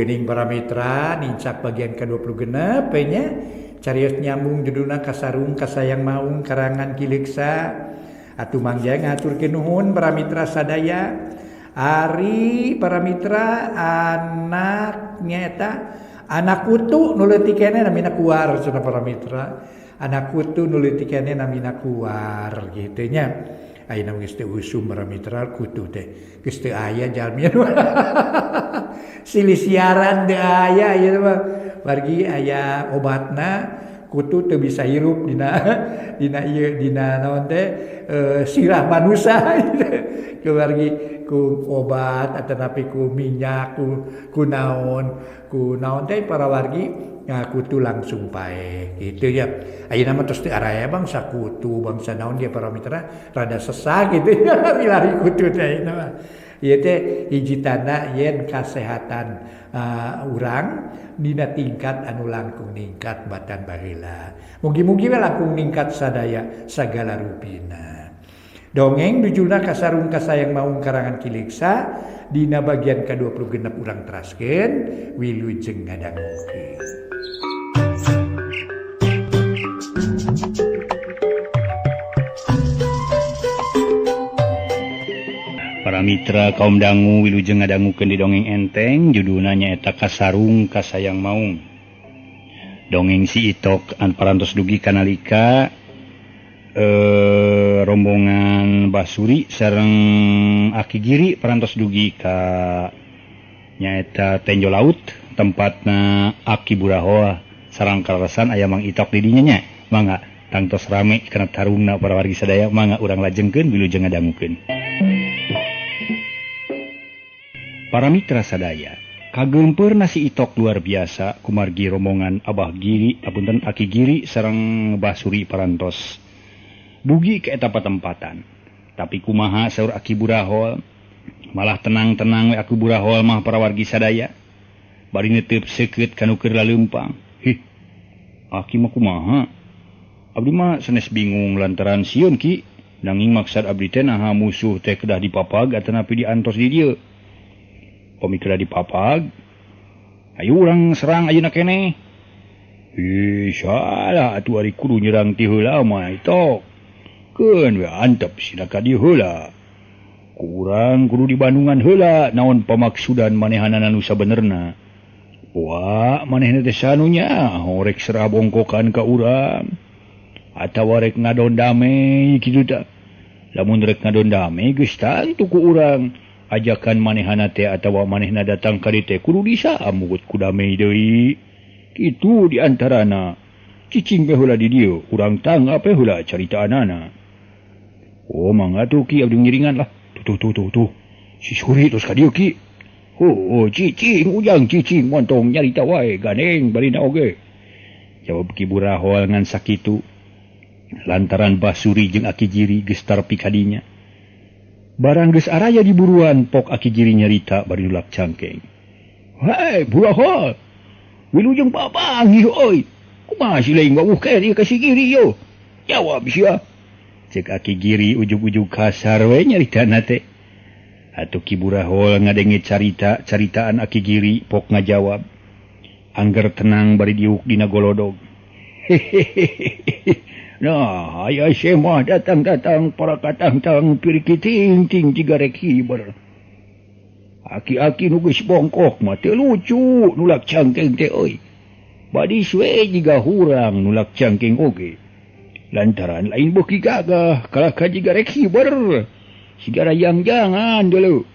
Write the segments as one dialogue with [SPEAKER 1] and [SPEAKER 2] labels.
[SPEAKER 1] geuning para mitra nincak bagian ke-26 nya carios nyambung judulna Kasarung Kasayang Maung karangan Ki Leuksa. Atuh mangga ngaturkeun nuhun para mitra sadaya. Ari para mitra anak nyaeta anak kutu nu leutik keneh namina kuar cenah para mitra. Anak kutu nu leutik keneh namina kuar kitu nya. Ayeuna geus teu usum para mitra kutu teh. Geus teu aya jalmi silih siaran teu aya ieu mah. Margi aya obatna kutu teu bisa hirup dina dina ieu dina naon teh sirah manusia ku margi ku obat atanapi ku minyak ku naon teh para wargi kutu langsung paeh gitu ya. Ayeuna mah tos teu araya bangsa kutu bangsa naon ge para mitra rada sesah gitu ya milari kutu teh ayeuna mah. Ieu teh hiji tanda yen kasehatan urang dina tingkat anu langkung ningkat batan baheula. Mugi-mugi we langkung ningkat sadaya sagala rupina. Dongeng judulna Kasarung Kasayang Maung karangan Ki Leuksa dina bagian ke-26 urang teraskeun wilujeng ngadangukeun.
[SPEAKER 2] Para mitra kaum dangu wilujeng ngadangukeun di dongeng enteng judulna nyaeta Kasarung Kasayang Maung. Dongeng si Itok an parantos dugi kanalika rombongan Basuri sareng Aki Giri parantos dugi ka nyaeta Tenjo Laut tempatna Aki Burahoa sareng kaleresan aya Mang Itok di dinya nya. Mangga tangtos rame kana tarungna para wargi sadaya, mangga urang lajengkeun wilujeng ngadangukeun. Para mitra sadaya, kageumpeur nasi Itok luar biasa kumargi rombongan Abah Giri apunten Aki Giri sareng Basuri parantos dugi ke eta patempatan. Tapi kumaha saur Aki Burahol, malah tenang-tenang we Aki Burahol mah para wargi sadaya. Bari neteup seukeut kanu keur laleumpang. Hih, Aki mah kumaha? Abdi mah sanes bingung lantaran sieun Ki. Nanging maksad abdi teh naha musuh teh kedah dipapag atanapi diantos di dieu. Pami kedah dipapag, ayo urang serang ayeuna keneh. Ih, salah atuh ari kudu nyerang ti heula mah Itok. Keun we antep sina ka dieu heula. Kurang kudu di Bandungan heula naon pamaksudan manehanana nu sabenerna. Wah, manehna teh sanunya horek serah bongkokan ka urang. Atawa rek ngadon damai kitu tah. Lamun rek ngadon damai geus tangtu ku urang. Ajakan manehana teh atawa manehna datang ka dieu teh kudu disamut ku damai deui. Kitu di antarana. Cicing we heula di dieu, urang tanggap we heula caritaanana. Oh, mangga tuh Ki abdi ngiringan lah. Tuh tuh tuh tuh. Si Suri terus ka dieu Ki. Oh, cicing ujang cicing montong nyarita wae ganeng barina oge. Jawab Ki Burahol ngan sakitu. Lantaran Basuri jeung Aki Giri geus tarpi ka dinya. Barang geus araya di buruan pok Aki Giri nyarita bari nulak cangkeng. Hei Burahol, wilujeng papanggih euy. Kumaha si lain wawuh keneh ka si Giri yo? Jawab sia. Cek Aki Giri ujug-ujug kasar we nyaritana teh. Atuh Ki Burahol ngadenge carita caritaan Aki Giri pok ngajawab. Angger tenang bari diuk dina golodog. Hehehe. Nah, aya semah datang-datang para katang-tang pirikiting ting jiga rek hiber. Aki-aki nu geus bongkok mah teu lucu nulak cangkeng teh euy. Badis we jiga hurang nulak cangkeng oge. Lantaran lain beuki gagah kalah ka jiga rek hiber. Sigara yang jangan dulu.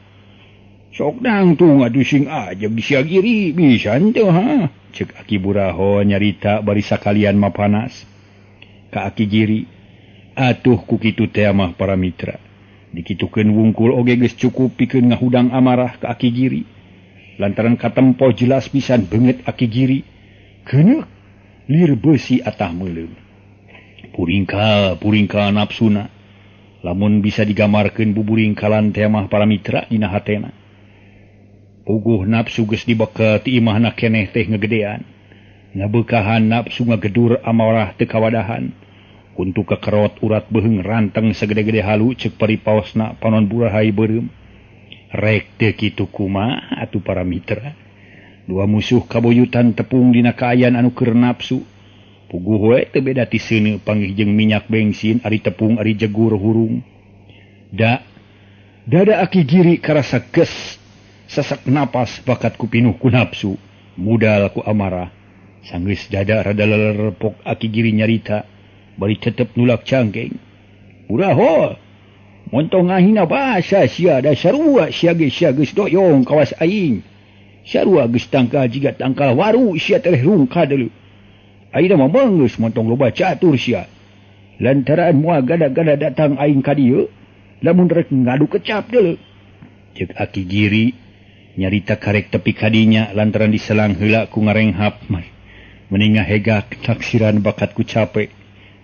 [SPEAKER 2] Sok nangtung atuh sing ajeg di Sia Giri bisa henteu ha. Cek Aki Buraho nyarita bari sakalian mah panas. Ka Aki Giri atuh ku kitu teh mah para mitra. Dikitukeun wungkul oge geus cukup pikeun ngahudang amarah ka Aki Giri. Lantaran katempo jelas pisan beungeut Aki Giri. Keuneuk lir beusi atah meuleum. Puringkal nafsuna. Lamun bisa digambarkeun buburingkalan teh mah para mitra dina hatena. Puguh nafsu geus dibekel ti imahna keneh teh ngegedean. Ngabeukahan nafsu ngagedur amarah teu kawadahan. Kuntu kekerot urat beuheung ranteng segede-gede halu ceuk paripaosna panon burahai beureum. Rek teu kitu kumaha atuh para mitra. Dua musuh kabuyutan tepung dina kaayaan anu keur nafsu. Puguh we teu beda ti seuneu panggih jeung minyak bensin ari tepung ari jegur hurung. Da dada Aki Giri karasa ges sasak napas bakat ku pinuh ku nafsu mudal ku amarah. Sanggeus dada rada lelerpok Aki Giri nyarita bari tetep nulak cangkeng. Burahol montong ngahina basa sia da sarua sia ge sia geus doyong kawas aing. Sarua geus tangkal jiga tangkal waru sia tereh rungkad deuleu. Ayeuna mah beungeus montong loba catur sia. Lantaran moal gada-gada datang aing ka dieu, lamun rek ngadu kecap deuleu. Ceuk Aki Giri nyarita karek tepi kadinya lantaran diselang heula ku ngarenghap mending ngahegak taksiran bakat ku capek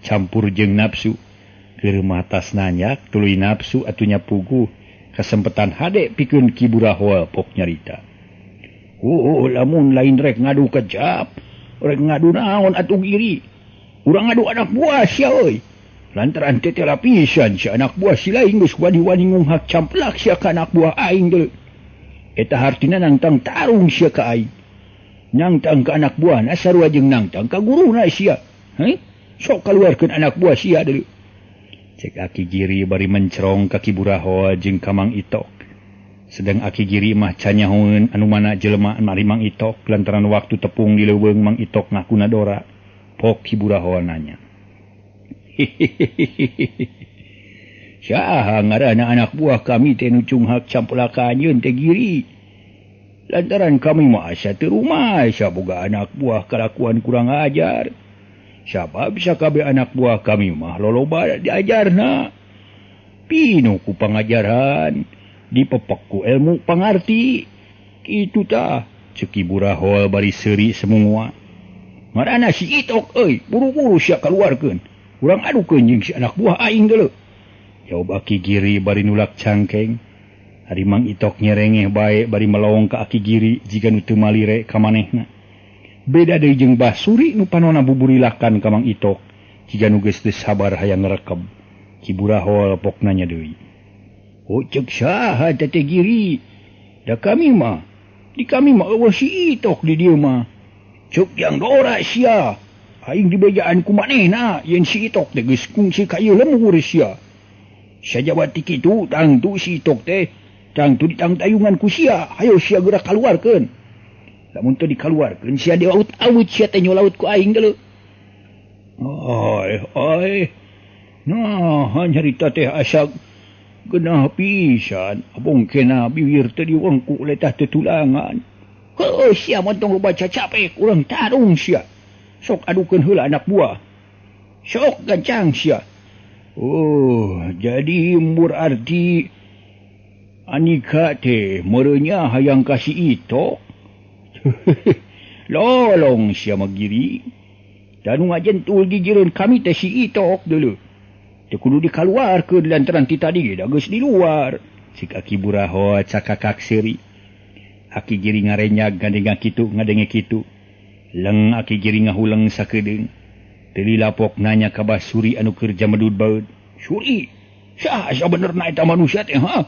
[SPEAKER 2] campur jeung nafsu. Keur matas nanyak tuluy nafsu atunya puguh kasempetan hade pikeun Ki Burahol pok nyarita. Oh, lamun lain rek ngadu kecap, rek ngadu naon atuh Giri. Urang ngadu anak buah sia euy. Lantaran teh lapisan sia anak buah si lain geus wani-wani ngunghak camplak sia ka anak buah aing deuleu. Eta hartina nangtang tarung sia ka aing. Nangtang ka anak buahna sarua jeung nangtang ka guruna sia. Heh? Sok kaluarkeun anak buah sia deuleu. Cek Aki Giri bari mencerong ka Ki Burahol jeung ka Mang Itok. Sedang Aki Giri mah canyahoeun anu mana jelema mari Mang Itok lantaran waktu tepung di leuweung Mang Itok ngakuna dora. Pok Ki Burahol nanya. Saha ngaranna anak buah kami teh nu cunghak camplakan yeun teh Giri. Lantaran kami mah asa teu rumasa boga anak buah kalakuan kurang ajar. Sabab sakabeh anak buah kami mah loloba diajarna. Pinuh ku pangajaran, dipepek ku ilmu pangarti. Kitu tah, ceuk Ki Burahol bari seuri semua. Ngaranna si Itok euy, buru-buru sia kaluarkeun. Urang adukeun jeung si anak buah aing deuleu. Jawab Aki Giri bari nulak cangkeng. Ari Mang Itok nyerengeh bae bari melong ka Aki Giri jiga nu teu malire ka manehna. Beda deui jeung Bah Suri nu panona buburilakan ka Mang Itok jiga nu geus teu sabar hayang ngerekeb. Ki Burahol pok nanya deui. Oh ceuk saha teh Giri? Da kami mah, di kami mah eueuh si Itok di dieu mah. Ceuk jang dora sia. Aing dibejaan ku manehna yen si Itok teh geus kungsi ka ieu lembur sia. Sajaba ti kitu tangtu si Itok teh tangtu ditangtayungan ku sia, hayo sia geura kaluarkeun. Lamun teu dikaluarkeun sia diaut-aut sia teh nyolaut ku aing deuleu. Ai ai. Nah, nyarita teh asa genah pisan, abong kena biwir teh diwengku letah teu tulangan. Heueuh sia montong loba cacapek urang tarung sia. Sok adukeun heula anak buah. Sok gancang sia. Oh, jadi berarti Anika teh merenya hayang ka si Itok. Lolong sia mah Giri. Da nu ngajentul gigireun kami teh si Itok deuleu. Teu kudu dikaluarkeun lantaran ti tadi ge da geus di luar. Cik Aki Burahol cakakak seuri. Aki Giri ngarenyag ngadenge kitu ngadenge kitu. Leng Aki Giri ngahuleng sakedeung. Teu lilapok nanya ka Bah Suri anu keur jamedud baeud. Suri, saha sabenerna eta manusia teh ha?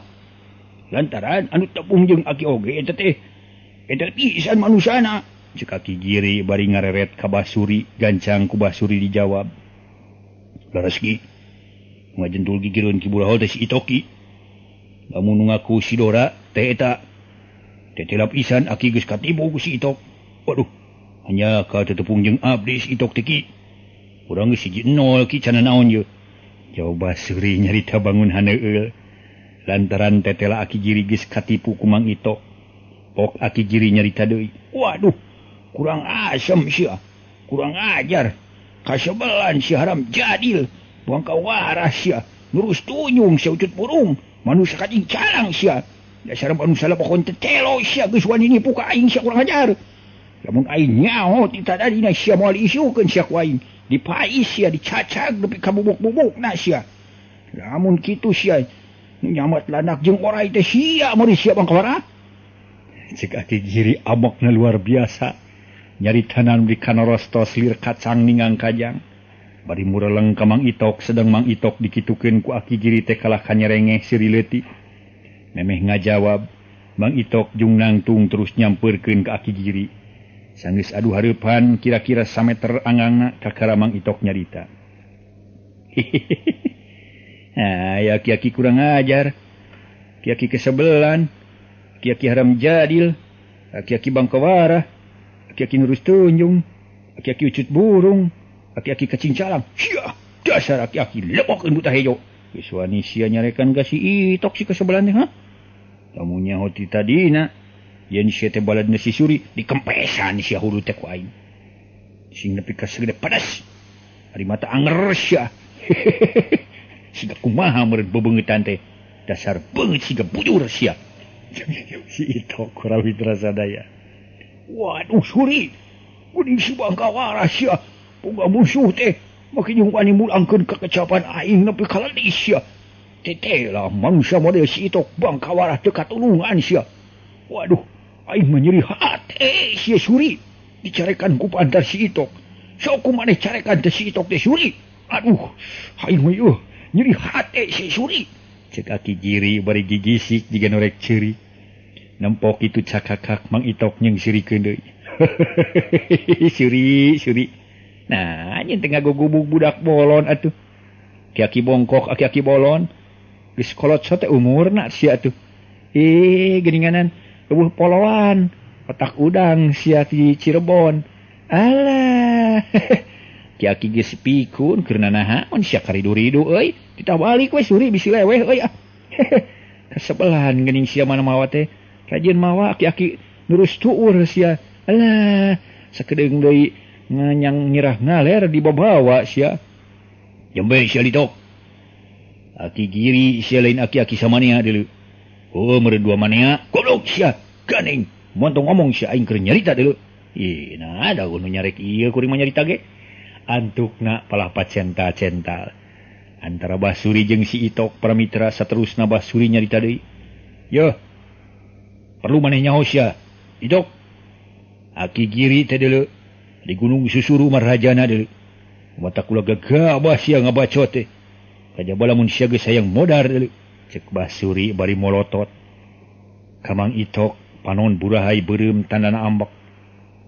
[SPEAKER 2] Lantaran anu tepung jeung Aki oge eta teh eta pisan manusana. Ceuk Aki Giri bari ngareret ka Bah Suri, gancang ku Bah Suri dijawab. Leres Ki, ngajentul gigireun Ki Burahol teh si Itok Ki. Lamun nu ngaku si Dora teh eta teh lapisan Aki geus katipu ku si Itok. Waduh, hanya ka tetepung jeung abdi si Itok teh Ki. Urang geus hiji nol Ki cana naon ye. Jawab Bah Suri nyarita bangun haneueul. Lantaran tetela Aki Giri geus katipu ku Mang Itok. Pok Aki Giri nyarita deui. Waduh, kurang asem sia. Kurang ajar. Kasebelan si haram jadil. Buang ka waras sia. Nurus tunyung sia ucut burung. Manusia kacing calang sia. Dasar manusia lapokon tetelo sia geus wani nipu ka aing sia kurang ajar. Lamun aing nyaho ti tadina sia moal diisukeun sia ku aing. Dipais sia, dicacag nepi ka bubuk-bubukna sia. Lamun kitu sia nyamat lanak jeung orai teh sia meuri sia bangkawara. Cek Aki Giri amokna luar biasa. Nyaritanan di kanorostos lir kacang ningang kajang. Bari mureleng ka Mang Itok sedang Mang Itok dikitukeun ku Aki Giri teh kalah kanyerengeh siri leutik. Memeh ngajawab, Mang Itok jung nangtung terus nyampeurkeun ka Aki Giri. Sanggeus adu hareupan kira-kira sameter angangna kakara Mang Itok nyarita. Nah, ya aki-aki kurang ajar. Aki-aki kesebelan, aki-aki haram jadil, aki-aki bangkawara, aki-aki nurus tunjung, aki-aki ucut burung, aki-aki kacing calang. Sia, dasar aki-aki lebokeun buta hejo. Geus wani sia nyarekan ka si Itok si kesebelan teh, ha? Tamunya hoti tadina, yen sia teh baladna si Suri dikempesan sia hulu teh ku aing. Sing nepi ka sagede padas. Ari mata anger sia. Siga kumaha meureun bebeungeutan teh. Dasar beungeut siga bujur sia. Si Itok para mitra sadaya. Waduh Suri, kuning si bangkawara sia. Boga musuh teh, makin jeung wani mulangkeun kakecapan aing nepi ka lelis sia. Teteh lah manusia model si Itok bangkawara teu katulungan sia. Waduh, aing mah nyeri hate sia Suri. Dicarekan ku pantar si Itok. Sok ku maneh carekan teh si Itok teh Suri. Aduh, aing mah ieu nyeri hate si Suri. Cek aki giri bari gigisik jiga norek ceurik. Nempok itu cakakak Mang Itok nyengsirikeun deui. Suri, Suri. Nah, nyen teh ngagugubug budak bolon atuh. Aki-aki bongkok, aki-aki bolon. Geus kolot sote umurna sia atuh. Geuninganan eueuh poloan, otak udang sia di Cirebon. Alah. Aki-aki geus pikun keur nanahaon sia karidu-ridu euy. Kita balik we Suri bisi leweh euy ah. Kasebelahan geuning sia mana mawa teh. Rajin mawa aki-aki nurus tuur sia. Alah, sakedeung deui nganyang nyerah ngaler dibabawa sia. Jembe sia litok. Aki giri sia lain aki-aki samanea deuleu. Oh, meureun dua manea. Goblok sia. Ganing. Montong ngomong sia aing keur nyarita deuleu. Ih, nah da nu nyarek ieu kuring mah nyarita ge. Antukna palah pacenta-cental. Antara Bah Suri jeung si Itok para mitra saterusna Bah Suri nyarita deui. Yeuh. Perlu maneh nyaho sia. Itok. Aki giri teh deuleu di Gunung Susuru mah rajana deuleu. Mata kula gagabah sia ngabacot teh. Kajaba lamun sia geus hayang modar deuleu. Cek Bah Suri bari molotot. Ka Mang Itok panon burahai beureum tandana ambek.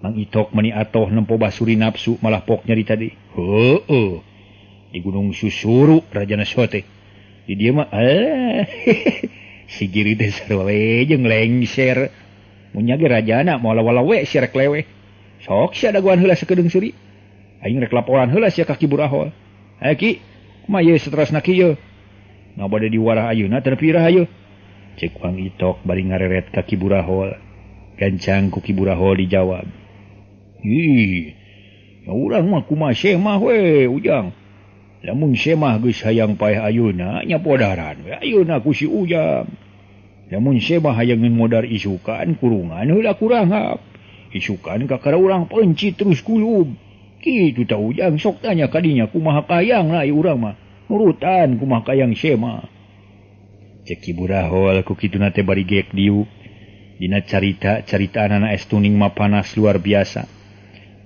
[SPEAKER 2] Mang Itok meni atoh nempo Bah Suri nafsu malah pok nyarita deui. Heueuh. Di Gunung Susuru rajana sote. Di dieu mah si giri teh sarua we jeung lengser. Mun nya ge rajana moal wala we sia rek leweh. Sok sia dagoan heula sakedeung Suri. Aing rek laporan heula sia ka Ki Burahol. Hayu Ki, kumaha ieu saterasna ki ieu? Nah bade diwarah ayeuna teu pirah ieu. Cek Mang Itok bari ngareret ka Ki Burahol. Gancang ku Ki Burahol dijawab. Ih, ya urang mah kumaha semah we Ujang. Lamun semah geus hayang paeh ayeuna nya podaran we ayeuna ku si Ujang. Lamun semah hayang modar isukan kurungan heula kuranghap. Isukan kakara urang pencit terus kulub. Kitu ta Ujang sok tanya kadinya kumaha kayang lah ieu urang mah. Nurutan kumaha kayang semah. Cek Ki Burahol ku kituna teh bari geek diuk. Dina carita-caritaanana es tuning mah panas luar biasa.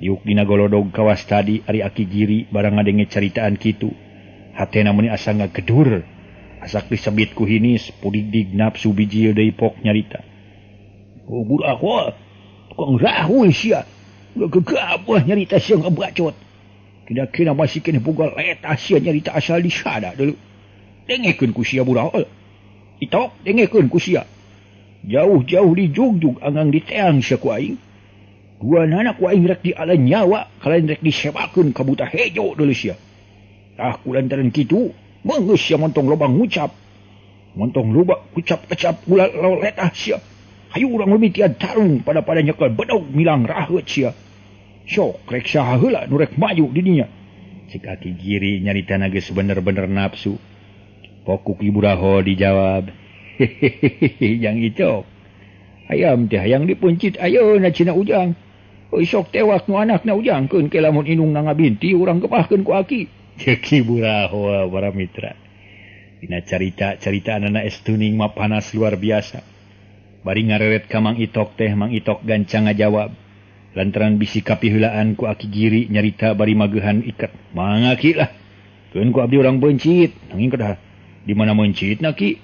[SPEAKER 2] Diuk dina golodog kawas tadi ari aki giri barang ngadenge caritaan kitu. Hatena meuni asa ngagedur. Asak disebit ku hinis pudigdig nafsu bijil deui pok nyarita. Oh Burahol, tukang rahul sia. Ulah gegabah nyarita sia ngabacot. Kira-kira masih keneh boga letah sia nyarita asal disada deuleu. Dengekeun ku sia Burahol. Itok dengekeun ku sia. Jauh-jauh di jugjug anggang diteang sia ku aing. Dua anak ku aing rek diala nyawa kalain rek disewakeun ka buta hejo deuleu sia. Tah ku lantaran kitu meunggeus sia montong loba ngucap. Montong loba kucap-kecap ulah letah sia. Hayu urang lumitian tarung pada-pada nyekel bedog milang raheut sia. Sok rek saha heula nu rek maju di dinya. Cek aki giri nyaritana geus bener-bener nafsu. Pokok Ki Burahol dijawab. Hehehe jang Itok. Ayam teh hayang dipuncit ayeuna cina Ujang. Euy sok tewak nu anakna Ujang keun ke lamun indungna ngabinti urang kepahkeun ku aki. Cek Ki Burahol para mitra. Dina carita-caritaanana es tuning mah panas luar biasa. Bari ngareret ka Mang Itok teh Mang Itok gancang ngajawab. Lantaran bisi kapiheulaan ku aki giri nyarita bari mageuhan iket. Mangga Ki lah. Keun ku abdi urang bencit. Nanging kedah di mana mencitna Ki?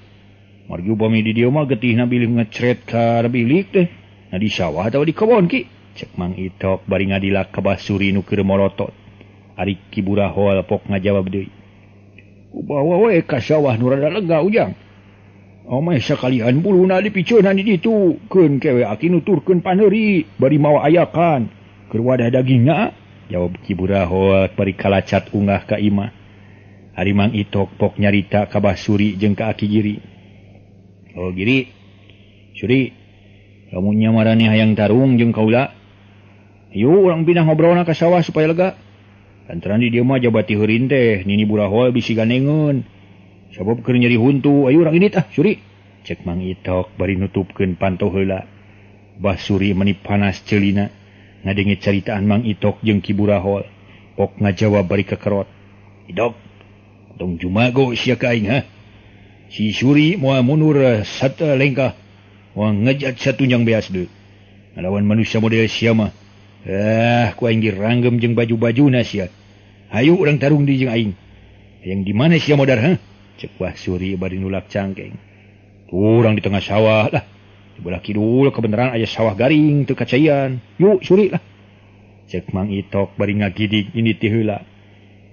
[SPEAKER 2] Margi upami di dieu mah getihna bilih ngecret ka bilik teh. Nah di sawah atawa di kebon Ki. Cek Mang Itok bari ngadilak ka Basuri nu keur molotot. Ari Ki Burahol pok ngajawab deui. Bawa we ka sawah nu rada lega ujang. Omeh sakalian buluna dipiceunan di ditu, keun kewe aki nuturkeun paneuri bari mawa ayakan. Keur wadah dagingna, jawab Ki Burahol bari kalacat ungah ka imah. Ari Mang Itok pok nyarita ka Basuri jeung ka Aki Giri. Oh Giri, Suri, lamunnya marane hayang tarung jeung kaula. Ayo urang pindah ngobrolna ka sawah supaya lega. Lantaran di dieu mah jabati heurin teh Nini Burahol bisi ganengeun. Sabab keur nyeri huntu, ayo urang indit ah, Suri. Cek Mang Itok bari nutupkeun panto heula. Basuri meni panas ceulina ngadenge caritaan Mang Itok jeung Ki Burahol. Pok ngajawab bari kekerot. Idok, tong jumago sia ka aing ha. Si Suri moal mundur satu lengkah, moal ngejat satunjang beas deui. Ngalawan manusia model sia mah. Ku aing diranggem jeung baju-bajuna sia. Hayu urang tarung di jeung aing. Hayang di mana sia modar ha? Cek Basuri bari nulak cangkeng. Urang di tengah sawah lah. Di belah kidul kebenaran aya sawah garing teu kacaian. Yuk Suri lah. Cek Mang Itok bari ngagidig ini ti heula.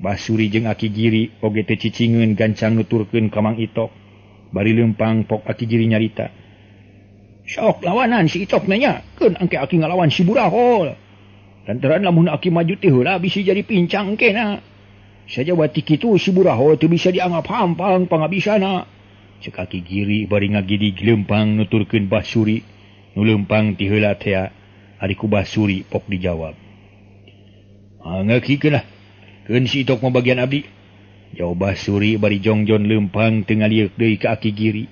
[SPEAKER 2] Basuri jeung Aki Giri oge teu cicingeun gancang nuturkeun ka Mang Itok. Bari leumpang pok Aki Giri nyarita. Sok lawanan si Itok nanya, keun angke aki ngalawan si Burahol. Lantaran lamun aki maju ti heula bisi jadi pincang kena. Sajawati kitu si Burahol teu bisa dianggap hampang pangabisana. Cek Aki Giri bari ngagidig leumpang nuturkeun Basuri. Nu leumpang ti heula tea, ari ku Basuri pok dijawab. Mangga lah. Keun si Itok mah bagian abdi. Jawab Basuri bari jongjon leumpang teu ngalieuk deui ka Aki Giri.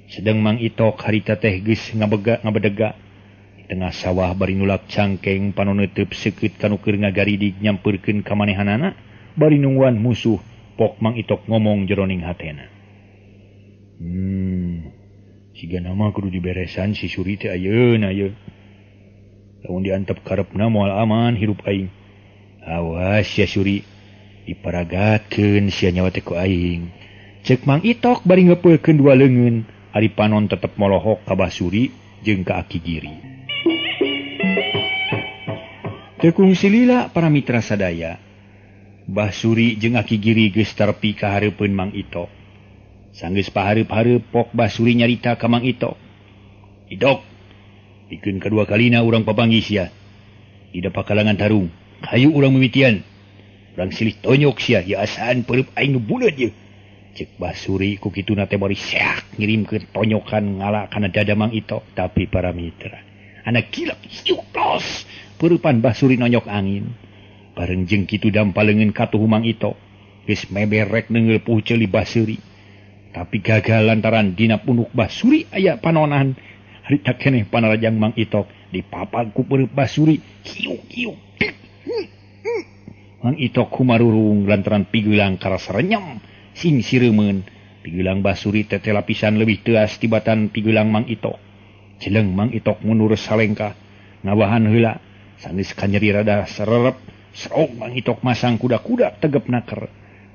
[SPEAKER 2] Sedang Mang Itok harita teh geus ngabedega. Di tengah sawah bari nulak cangkeng panon neuteub seukeut ka nu keur ngagaridig nyampeurkeun ka manehanana bari nungguan musuh. Pok Mang Itok ngomong jeroning hatena. Siga nama kudu diberesan si Suri teh ayeuna ieu. Lamun diantep karepna moal aman hirup aing. Awas ya Suri, diparagatkeun sia nyawa teh ku aing. Cek Mang Itok bari ngeupeulkeun dua leungeun. Ari panon tetep molohok ka Basuri jeung ka Aki Giri. Teu kungsi lila para mitra sadaya. Basuri jeung Aki Giri geus tarpi ka hareupeun Mang Itok. Sanggeus pahareup-hareup pok Basuri nyarita ka Mang Itok. Idok, pikeun kadua kalina urang papanggih sia. Ida pakalangan tarung, hayu urang mimitian. Urang silih tonyok sia, ieu asaan peureub aing nu buleud ieu. Cek Basuri ku kituna teh bari seak ngirimkeun tonyokan ngala kana dada Mang Itok. Tapi para mitra, anak gila hiuk tos peurupan Basuri nonyok angin. Bareng jeung kitu dampal leungeun katuhu Mang Itok. Geus meberek neungeul puh ceuli Basuri. Tapi gagal lantaran dina punuk Basuri aya panonan. Harita keneh panarajang Mang Itok dipapag ku peurup Basuri. Hiuk hiuk. Mang Itok kumarurung lantaran pigelang karasa renyem sing sireumeun. Pigelang Basuri teh lapisan leuwih teuas tibatan pigelang Mang Itok. Jeleng Mang Itok mundur salengkah ngawahan heula. Sanggeus kanyeri rada sererep, serok Mang Itok masang kuda-kuda tegep naker.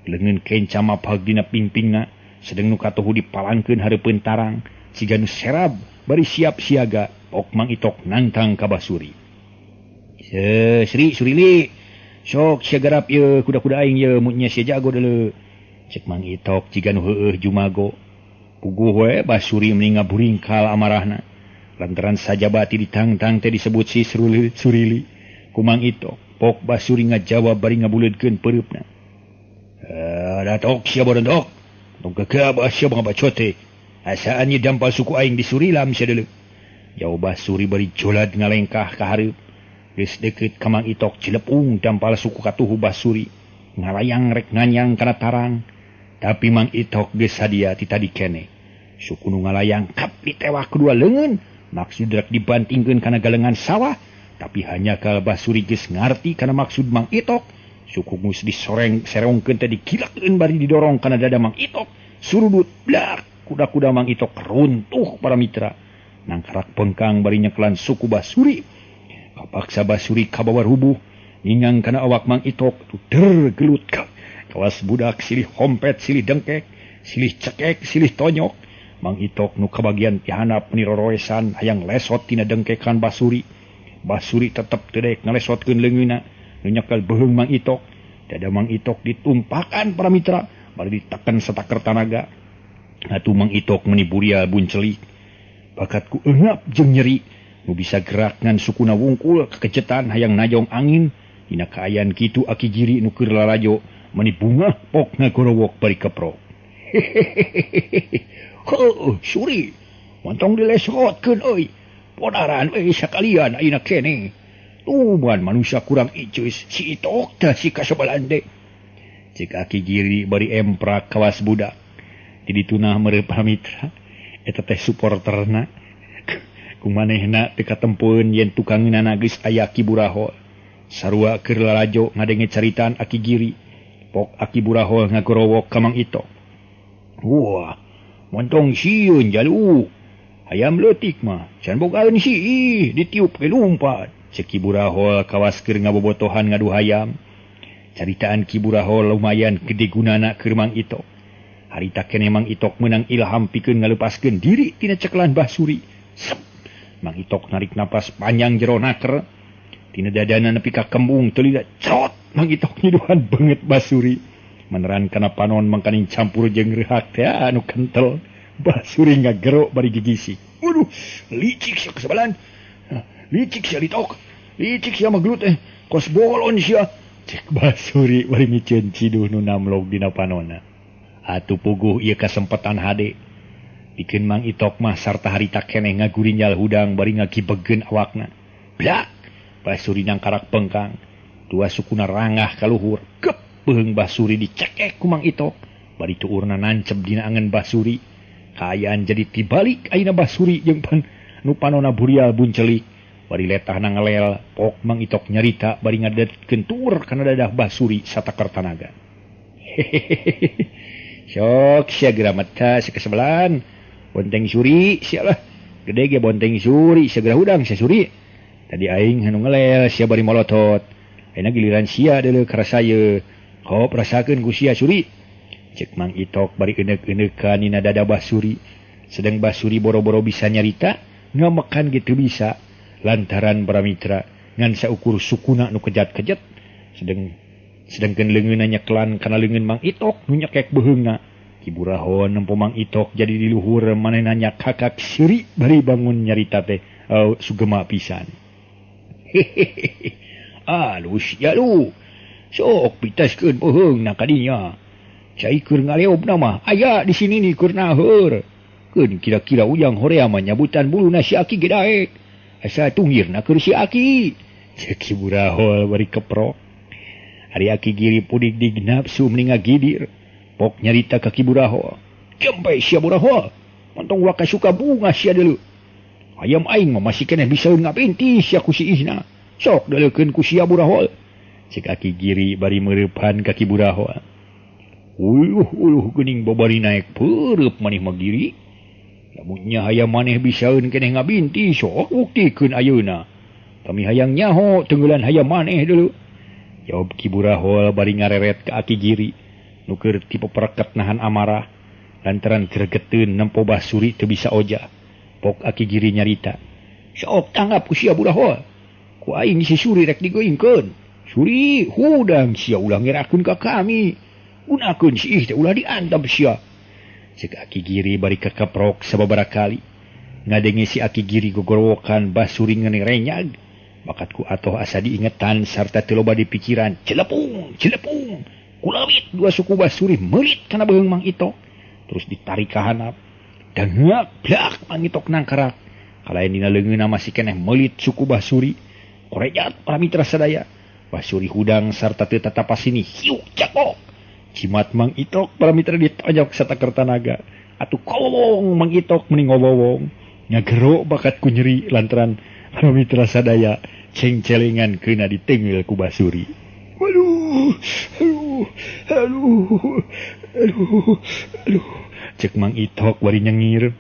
[SPEAKER 2] Leungeun kenca mapag dina pingpingna, sedeng nu katuhu dipalangkeun hareupeun tarang, siga nu serab bari siap siaga. Pok Mang Itok nantang ka Basuri. Sri Surili, sok sia garap ieu kuda-kuda aing ieu mun nya sia jago deuleu. Cek Mang Itok jiga nu heueuh jumago. Puguh we Basuri meni ngaburingkal amarahna. Lantaran sajabati ditangtang teh disebut si Surili ku Mang Itok. Pok Basuri ngajawab bari ngabuleudkeun peureupna. Datok sia borontok. Tong gegabah sia bangabacote. Asaan ieu dampal suku aing di Surilam sia deuleu. Jawab Basuri bari jolad ngalengkah ka hareup. Geus deukeut ka Mang Itok cilepung dampal suku katuhu Basuri. Ngalayang rek nganyang kana tarang. Tapi Mang Itok geus sadia ti tadi keneh. Suku nu ngalayang kap ditewak kedua leungeun, maksud rek dibantingkeun kana galengan sawah, tapi hanya kal Basuri geus ngarti kana maksud Mang Itok. Suku geus disoreng serongkeun teh dikilakeun bari didorong kana dada Mang Itok. Surudut blak kuda-kuda Mang Itok runtuh para mitra. Nangkarak pengkang bari nyekelan suku Basuri. Kapaksa Basuri kabawa rubuh, ningang kana awak Mang Itok der gelut ka. Kawas budak silih hompet, silih dengkek, silih cekek, silih tonyok. Mang Itok nu kabagian tihanap niroroesan hayang lesot tina dengkekan Basuri. Basuri tetep teu daek ngalesotkeun leungeunna nu nyekel beuheung Mang Itok. Dada Mang Itok ditumpakan para mitra bari diteken sataker tanaga. Atuh Mang Itok meuni burial buncelik. Bakat ku eungap jeung nyeri nu bisa gerak ngan sukuna wungkul kekejetan hayang najong angin. Dina kaayaan kitu Aki Giri nu keur lalajo meuni bungah pok ngagorowok bari keprok. Hehehe. Heuh, suri. Montong dilesotkeun euy. Podaran euy sakalian ayeuna keneh. Tuban manusia kurang iceus si Itok teh si kasobalande. Cek Aki Giri bari emprak kawas budak. Di ditunah mere pamitra eta teh supporterna. Kumanehna teu katempeun yen tukangeunana geus aya Ki Burahol. Sarua keur lalajo ngadenge caritaan Aki Giri. Pok Aki Burahol ngagorowok ka Mang Itok. Wah, montong sieun jalu. Hayam leutik mah can bogaeun siih ditiup ge lumpat. Cek Ki Burahol kawas keur ngabobotohan ngadu hayam. Caritaan Ki Burahol lumayan gede gunana keur Mang Itok. Harita keneh Mang Itok meunang ilham pikeun ngalepaskeun diri tina cekelan Basuri. Sep. Mang Itok narik napas panjang jero naker. Tina dadana nepi ka kembung teu lila crot Mang Itok nyiduhan beungeut Basuri. Meneran kana panon mangkaning campur jeung reuhak teh anu kentel. Basuri ngagero bari gigisik. Waduh, licik sia kasabalan. Licik sia litok. Licik sia maglut kos bolon sia. Cek Basuri bari miceun ciduh nu namlog dina panonna. Atuh puguh ieu kasempatan hade. Pikeun Mang Itok mah sarta harita keneh ngagurinyal hudang bari ngagibegeun awakna. Blak! Basuri nangkarak pengkang. Dua sukuna rangah ka luhur. Gep! Beuheung Basuri dicekek ku Mang Itok. Bari tuurna nancep dina angen Basuri. Kaayaan jadi tibalik ayeuna Basuri jeung pan nu panonna burial buncelik. Bari letahna ngelel, pok Mang Itok nyarita bari ngadetkeun tuur kana dadah Basuri sataker tanaga. Hehehe. Sok sia geura meta sia kasebelan. Bonteng suri sia lah. Gede ge bonteng suri sia geura hudang sia suri. Tadi aing anu ngelel sia bari molotot. Ayeuna giliran sia deuleu karasa ye. Hop rasakeun ku sia suri. Cek Mang Itok bari enek-enekan dina dada Basuri. Sedang Basuri boro-boro bisa nyarita, ngamekan gitu bisa. Lantaran para mitra ngan saukur sukuna nu kejat-kejat. Sedangkeun leungeunna nyekelan kana leungeun Mang Itok nu nyekek beuheungna. Ki Burahol nempo Mang Itok jadi di luhur manehna nyakakak seuri bari bangun nyarita teh sugema pisan. Hehehe. Alus ya lu. Sok pitaskeun beuheungna ka dinya. Cai keur ngaleobna mah aya di sini nih keur naheur. Keun kira-kira ujang horea mah nyabutan buluna si Aki ge daek. Asa tunggirna keur si Aki. Cek Ki Burahol bari keprok. Ari Aki Giri pudik dig nafsu meni ngagidir. Pok nyarita ka Ki Burahol. Jempe sia Burahol. Montong waka suka bunga sia deuleu. Hayam aing mah masih keneh bisa ngapinti sia ku si Ihna. Sok deuleukeun ku sia Burahol. Cek Aki Giri bari meureupan ka Ki Burahol. Uluh uluh geuning babari naek peureub maneh mah Giri. Lamun nya hayam maneh bisaeun keneh ngabinti sok buktikeun ayeuna. Kami hayang nyaho tenggelan hayam maneh deuleu. Jawab Ki Burahol bari ngareret ka Aki Giri. Nu keur tipe pereket nahan amarah lantaran gregeteun nempo Basuri teu bisa oja. Pok Aki Giri nyarita. Sok tanggap ku sia Burahol. Ku aing si Suri rek digeuingkeun. Suri hudang sia ulah ngerakeun ka kami. Gunakeun si ih teh ulah diantam sia. Cek Aki Giri bari kakeprok sababaraha kali. Ngadenge si Aki Giri gogorowokan Basuri ngeuni renyag. Bakat ku atoh asa diingetan sarta teu loba dipikiran. Celepung, celepung. Kulawit dua suku Basuri meulit kana beuheung Mang Itok. Terus ditarik ka handap. Dangak blak Mang Itok nangkarak. Kalayan dina leungeunna masih keneh meulit suku Basuri. Korejat para mitra sadaya. Basuri hudang sarta teu tatapas sini. Hiuk cakok. Cimat Mang Itok para mitra ditojok sataker tanaga. Atuh kowong Mang Itok meni ngobowong. Ngagero bakat ku nyeri lantaran para mitra sadaya cengcelengan keuna ditengeul ku Basuri. Aduh, aduh, aduh, aduh, aduh. Cek Mang Itok bari nyengir.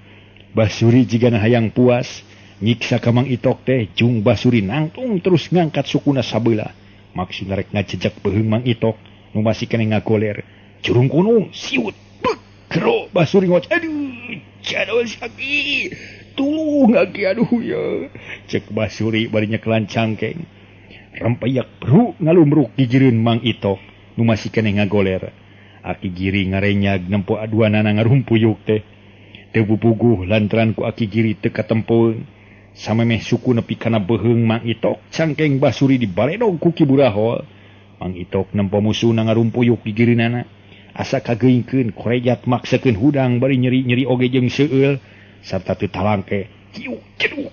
[SPEAKER 2] Basuri jigana hayang puas. Nyiksa ka Mang Itok teh jung Basuri nangtung terus ngangkat sukuna sabelah. Maksudna rek ngajejek beuheung Mang Itok nu masih keneh ngagoler. Jurung kunung siut bek gero Basuri ngoc. Aduh, jadol sakit. Tulung aki aduh ya. Cek Basuri bari nyekelan cangkeng. Rempayak bru ngalumruk gigireun Mang Itok nu masih keneh ngagoler. Aki Giri ngarenyag nempo aduanana ngarumpuyuk teh. Teu pupuguh lantaran ku Aki Giri teu katempoeun. Samemeh suku nepi kana beuheung Mang Itok, cangkeng Basuri dibaredog ku Ki Burahol. Mang Itok nempo musuhna ngarumpuyuk gigireunana. Asa kageungkeun korejat maksakeun hudang bari nyeri-nyeri oge jeung seueul sarta teu talangke. Kiuk ceduk.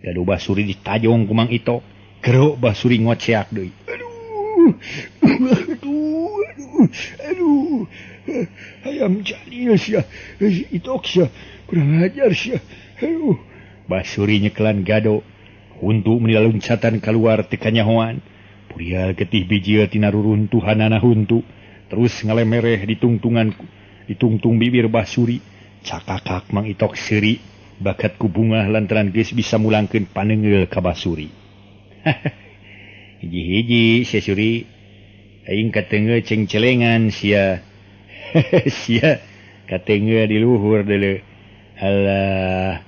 [SPEAKER 2] Gaduh Basuri ditajong ku Mang Itok. Gero Basuri ngoceak deui. Aduh. Aduh, aduh, aduh. Hayam jadil sia. Itok sia. Kurang ajar sia. Aduh. Basuri nyekelan gado. Huntu meni laluncatan kaluar teu kanyahoan. Purial getih bijil tina ruruntuhanana huntu. Terus ngalemereh ditungtungan ditungtung bibir Basuri. Cakakak Mang Itok seuri bakat ku bungah lantaran geus bisa mulangkeun paneunggeul ka Basuri. Hiji-hiji sia Suri, aing kateungeu cengcelengan sia. Sia kateungeu di luhur deuleu. Alah,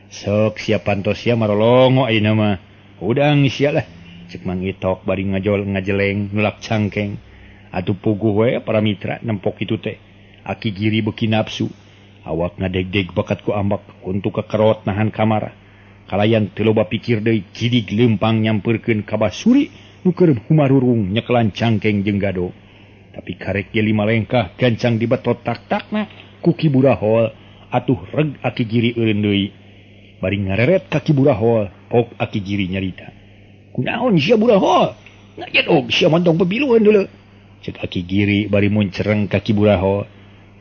[SPEAKER 2] sok sia pantos sia marolongo ayeuna mah. Hudang sia lah. Cek Mang Itok bari ngajol ngajeleng nulak cangkeng. Atuh puguh we para mitra nempok kitu teh. Aki Giri beuki nafsu. Awak ngadegdeg bakat ku ambak untuk kekerot nahan kamar. Kalayan teu loba pikir deui jidig leumpang nyampeurkeun ka Basuri nu keur humarurung nyekelan cangkeng jeung gado. Tapi karek ge lima lengkah gancang dibetot tak-takna ku Ki Burahol. Atuh reg Aki Giri eureun deui. Bari ngareret ka Ki Burahol, pok Aki Giri nyarita. Kunaon sia Burahol? Ngajedog sia mantong pebiluan deuleu. Cek Aki Giri bari muncereng ka Ki Burahol.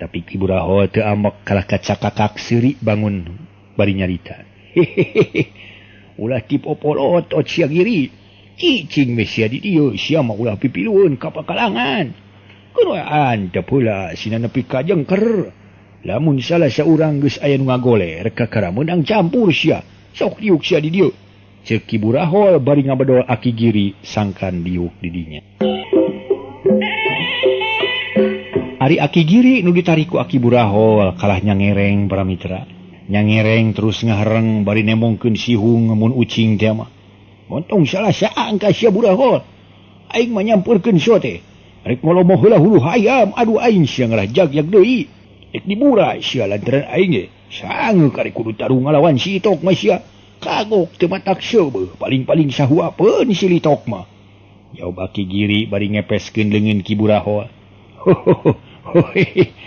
[SPEAKER 2] Tapi Ki Burahol teu ambek kalah kacakakak seuri bangun bari nyarita. Hehehe. Ulah tip opolot ot sia Giri. Cicing we sia di dieu, sia mah ulah pipilueun ka pakalangan. Kunoan teu pula sina nepi ka jengker. Lamun salah saurang geus aya nu ngagoler kakara meunang campur sia. Sok diuk sia di dieu. Ceuk Ki Burahol bari ngabedol Aki Giri sangkan diuk di dinya. Ari Aki Giri nu ditarik ku Aki Burahol kalah nyangereng para mitra. Nyangereng terus ngahareng bari nemongkeun sihung mun ucing teh mah. Montong salah saang ka sia Burahol. Aing mah nyampeurkeun sia teh. Rek ngolomoh heula hulu hayam, aduh aing sia ngarah jagjag deui. Rek diburai sia lantaran aing ge sangeuk karek kudu tarung ngalawan si Itok mah sia. Kagok teu matak seubeuh, paling-paling sahuapeun si Litok mah. Jawab Aki Giri bari ngepeskeun leungeun Ki Burahol.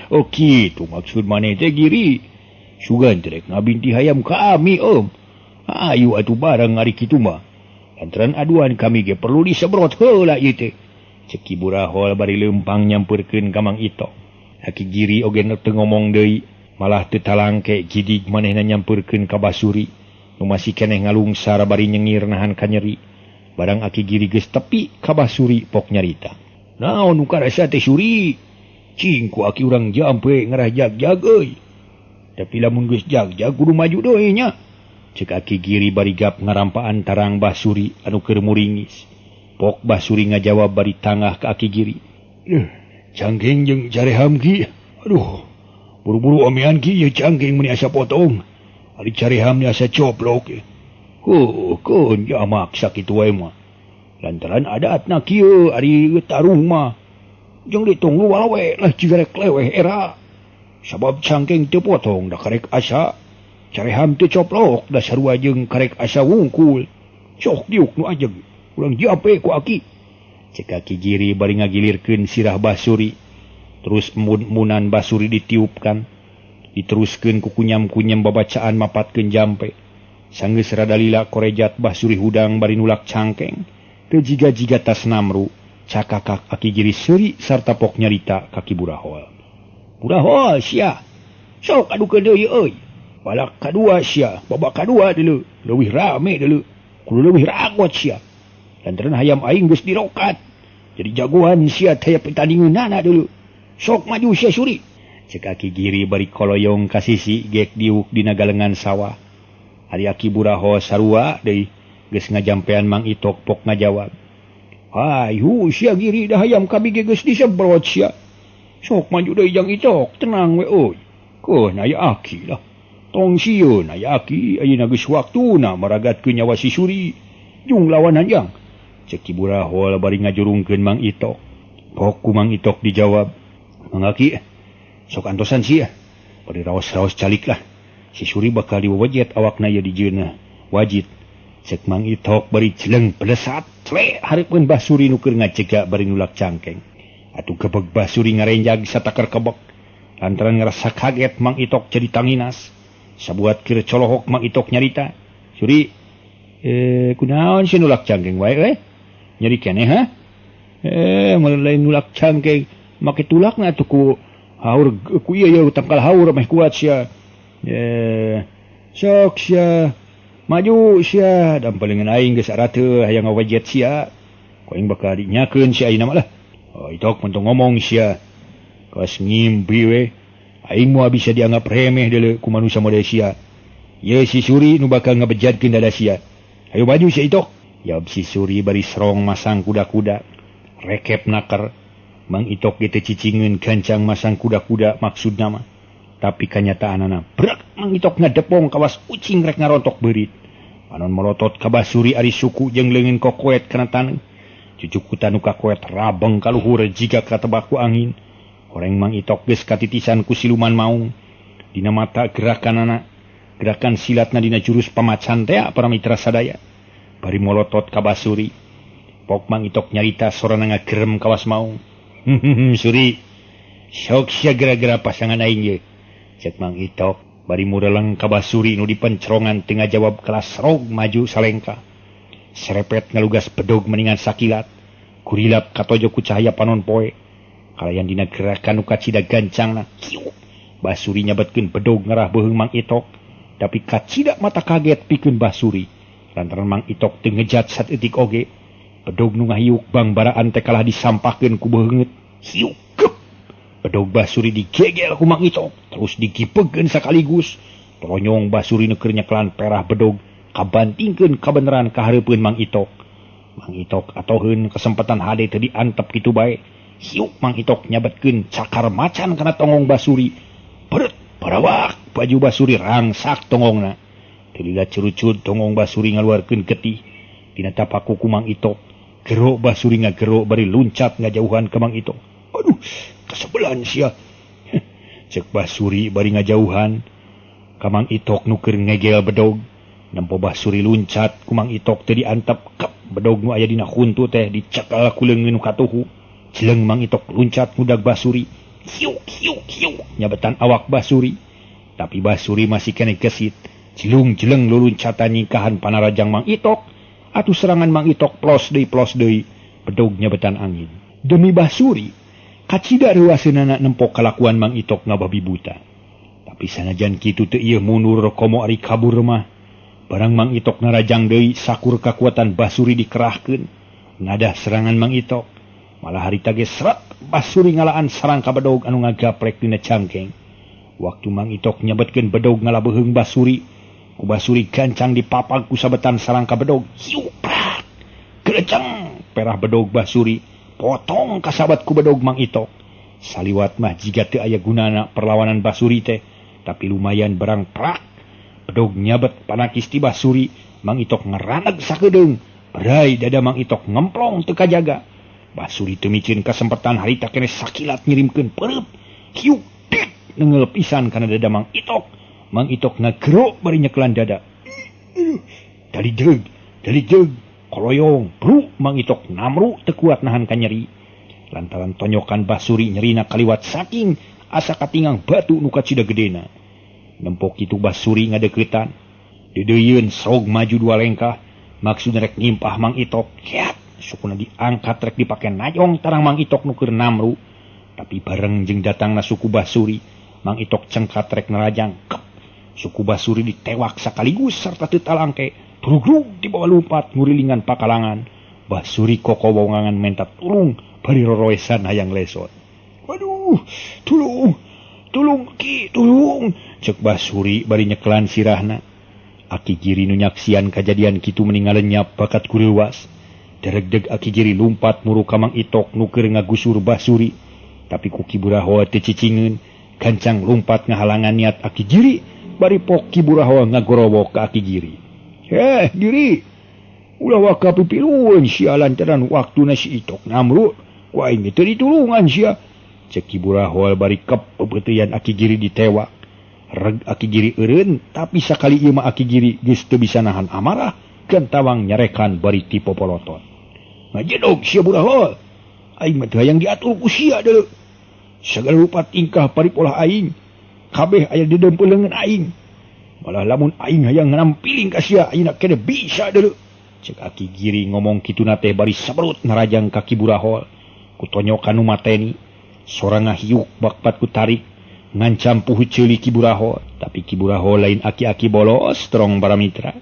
[SPEAKER 2] Oh kitu maksud maneh teh Giri. Sugan teh rek ngabinti hayam kami om. Ayu atuh bareng ari kitu mah. Lantaran aduan kami ge perlu disebrot heula ieu teh. Cek Ki Burahol bari leumpang nyampeurkeun ka Mang Itok. Aki Giri oge teu ngomong deui, malah teu talangke jidig manehna nyampeurkeun ka Basuri nu masih keneh ngalungsar bari nyengir nahan kanyeri. Barang Aki Giri geus tepi ka Basuri pok nyarita. Naon nu karasa teh Suri? Cing ku aki urang jampe ngarah jagjag euy. Tapi lamun geus jagjag kudu maju deui nya. Cek Aki Giri bari gap ngarampaan tarang Basuri anu keur muringis. Pok Basuri ngajawab bari tangah ka Aki Giri. Cangkeng jeung careham ki. Aduh, buru-buru omean ki ieu cangkeng meuni asa potong. Ari careham asa coplok. Heuh, keun jamak sakitu wae mah. Lantaran adatna kieu ari tarung mah. Jeung ditunggu walawe lah jiga rek leweh era. Sabab cangkeng teu potong da karek asa. Careham teu coplok da sarua jeung karek asa wungkul. Sok diuk nu ajeg. Urang jape ku aki. Cek Aki Giri bari ngagilirkeun sirah Basuri. Terus embun-embunan Basuri ditiupkan. Diteruskeun ku kunyam-kunyam babacaan mapatkeun jampe. Sanggeus rada lila korejat Basuri hudang bari nulak cangkeng. Teu jiga-jiga tas namru. Cakakak Aki Giri seuri sarta pok nyarita ka Ki Burahol. Burahol sia. Sok adukeun deui euy. Balak kadua sia, babak kadua deuleu, leuwih rame deuleu. Kudu leuwih ragot sia. Lantaran hayam aing geus dirokat. Jadi jagoan sia teh pertandingeunana deuleu. Sok maju sia Suri. Cek Aki Giri bari koloyong ka sisi gek diuk dina galengan sawah. Ari Aki Burahol sarua deui geus ngajampean Mang Itok pok ngajawab. Ayu sia Giri dah hayam kami ge geus disebrot sia. Sok maju deui jang Itok, tenang we euy. Keun aya aki lah. Tong sieun aya aki ayeuna geus waktuna maragatkeun nyawa si Suri. Jung lawanan jang. Cek Ki Burahol bari ngajurungkeun Mang Itok. Pok ku Mang Itok dijawab, Mang Aki, sok antosan sia. Bari raos-raos calik lah. Si Suri bakal diwajet awakna ieu dijieunna. Wajit. Cek Mang Itok bari jeleng pelesat cle hareupeun Bah Suri nu keur ngacega bari nulak cangkeng. Atuh gebeg Bah Suri ngarenjag satakar kebek. Lantaran ngerasa kaget Mang Itok jadi tanginas. Sabuat keur colohok Mang Itok nyarita, Suri, kunaon sih nulak cangkeng wae euy? Nyeri keneh ha? Mulai nulak cangkeng, make tulakna atuh ku haur ku ieu ieu tangkal haur meh kuat sia. Sok sia. Maju sia, dan palingan aing geus arateuh hayang ngawajet sia. Ku aing bakal dinyakeun sia ayeuna mah lah. Oh, Itok mun ngomong sia. Kawas ngimpi we. Aing moal bisa dianggap remeh deuleu ku manusia model sia. Ye si Suri nu bakal ngabejadkeun dada sia. Ayo maju sia Itok. Jawab si Suri bari serong masang kuda-kuda. Rekep naker. Mang Itok ge teu cicingeun gancang masang kuda-kuda maksudna mah. Tapi kanyataanana brek Mang Itok ngadepong kawas ucing rek ngarontok beurit. Panon melotot ka Bah Suri ari suku jeung leungeun kokoet kana taneuh. Cucukutan nu kakoet rabeng kaluhur jiga katebak ku angin. Horeng Mang Itok geus katitisan ku siluman maung. Dina mata gerakanana, gerakan silatna dina jurus pamacan tea para mitra sadaya. Bari molotot ka Bah Suri. Pok Mang Itok nyarita sorana ngagerem kawas maung. Suri, sok sia gara-gara pasangan aing ye. Cek Mang Itok bari mureleng ka Bah Suri nu dipencrongan teu ngajawab kelas rog maju salengka. Serepet ngalugas bedog meningan sakilat. Kurilap katojo ku cahaya panon poe. Kalayan dina gerakan nu kacida gancangna. Kiuk. Bah Suri nyabetkeun bedog ngarah beuheung Mang Itok. Tapi kacida mata kaget pikeun Bah Suri. Lantaran Mang Itok teu ngejat saeutik oge. Bedog nu ngahiuk bangbaraan teh kalah disampahkeun ku beungeut. Hiuk. Bedog Bah Suri digegel ku Mang Itok, terus digipegeun sakaligus. Toronyong Bah Suri nu keur nyekelan perah bedog kabantingkeun kabeneran ka hareupeun Mang Itok. Mang Itok atoheun kesempatan hade teu diantep kitu bae. Hiuk Mang Itok nyabetkeun cakar macan kana tonggong Bah Suri. Beret barawak baju Bah Suri rangsak tonggongna. Teu lila curucut tonggong Bah Suri ngaluarkeun getih. Dina tapak kuku Mang Itok, gero Bah Suri ngagero bari luncat ngajauhan ka Mang Itok. Aduh, kasebelan sia. Cek Bah Suri bari ngajauhan ka Mang Itok nu keur ngegel bedog. Nempo Bah Suri luncat ku Mang Itok teu diantep kep bedog nu aya dina huntu teh dicekal ku leungeun nu katuhu. Jeleng Mang Itok luncat ngudag Bah Suri. Hiuk hiuk hiuk nyabetan awak Bah Suri. Tapi Bah Suri masih keneh gesit. Jelung-jeleng luluncatan nyingkahan panarajang Mang Itok. Atuh serangan Mang Itok plos deui bedog nyabetan angin. Demi Bah Suri kacida reuaseunana nempo kalakuan Mang Itok ngababi buta. Tapi sanajan kitu teu ieu mundur komo ari kabur mah. Barang Mang Itok narajang deui sakur kakuatan Bah Suri dikerahkeun. Ngadah serangan Mang Itok. Malah harita ge seret Bah Suri ngalaan sarang ka bedog anu ngagaprek dina cangkeng. Waktu Mang Itok nyabetkeun bedog ngalabeheung Bah Suri, ku Bah Suri gancang dipapag ku sabetan sarang ka bedog. Hiuk prak. Geleceng perah bedog Bah Suri. Potong kasabat ku bedog Mang Itok. Saliwat mah jiga teu aya gunana perlawanan Bah Suri teh, tapi lumayan barang prak. Bedog nyabet panakis ti Bah Suri, Mang Itok ngaraneg sakedeung. Berai dada Mang Itok ngemplong teu kajaga. Bah Suri teu micin kasempatan harita keneh sakilat ngirimkeun peureub. Hiuk dik neunggeul pisan kana dada Mang Itok. Mang Itok ngagero bari nyekelan dada. Dali deug koloyong bru Mang Itok namru teu kuat nahan kanyeri. Lantaran tonyokan Bah Suri nyerina kaliwat saking asa katingang batu nu kacida gedena. Nempo kitu Bah Suri ngadeuketan. Deudeuyeun srog maju dua lengkah maksudna rek nyimpah Mang Itok. Kiat sukuna diangkat rek dipake najong tarang Mang Itok nu keur namru. Tapi bareng jeung datangna suku Bah Suri, Mang Itok cengkat rek nerajang. Kep. Suku Bah Suri ditewak sakaligus serta teu talangke. Brugrug dibawa lumpat ngurilingan pakalangan. Bah Suri kokowongangan menta tulung bari roroesan hayang lesot. Waduh, tulung, tulung ki, tulung. Cek Bah Suri bari nyekelan sirahna. Aki Giri nu nyaksian kajadian kitu meni ngalenyap bakat kureuwas. Deregdeg Aki Giri lumpat muru ka Mang Itok nu keur ngagusur Bah Suri. Tapi ku Ki Burahol teu cicingeun, gancang lumpat ngahalangan niat Aki Giri Bari pok Ki Burahol ngagorowok ka Aki Giri. Heh Giri, ulah waka pipilueun sia lantaran waktuna si Itok ngamru ku aing teu ditulungan sia. Cek Ki Burahol bari kep peupeuteuyan Aki Giri ditewak. Reg Aki Giri eureun, tapi sakali ieu mah Aki Giri geus teu bisa nahan amarah, gantawang nyarekan bari ti popolotot. Ngajedog sia Burahol, aing mah teu hayang diatur ku sia deuleu. Sagala rupa tingkah paripolah aing, kabeh aya di dempul leungeun aing. Malah lamun aing hayang ngampiling ka sia, ayeuna keneh bisa deuleu. Cek Aki Giri ngomong kituna teh bari saberut narajang ka Ki Burahol. Ku tonyokan nu mateni, sora ngahiuk bakpat ku tarik, ngancam puhu ceuli Ki Burahol. Tapi Ki Burahol lain aki-aki bolos strong para mitra.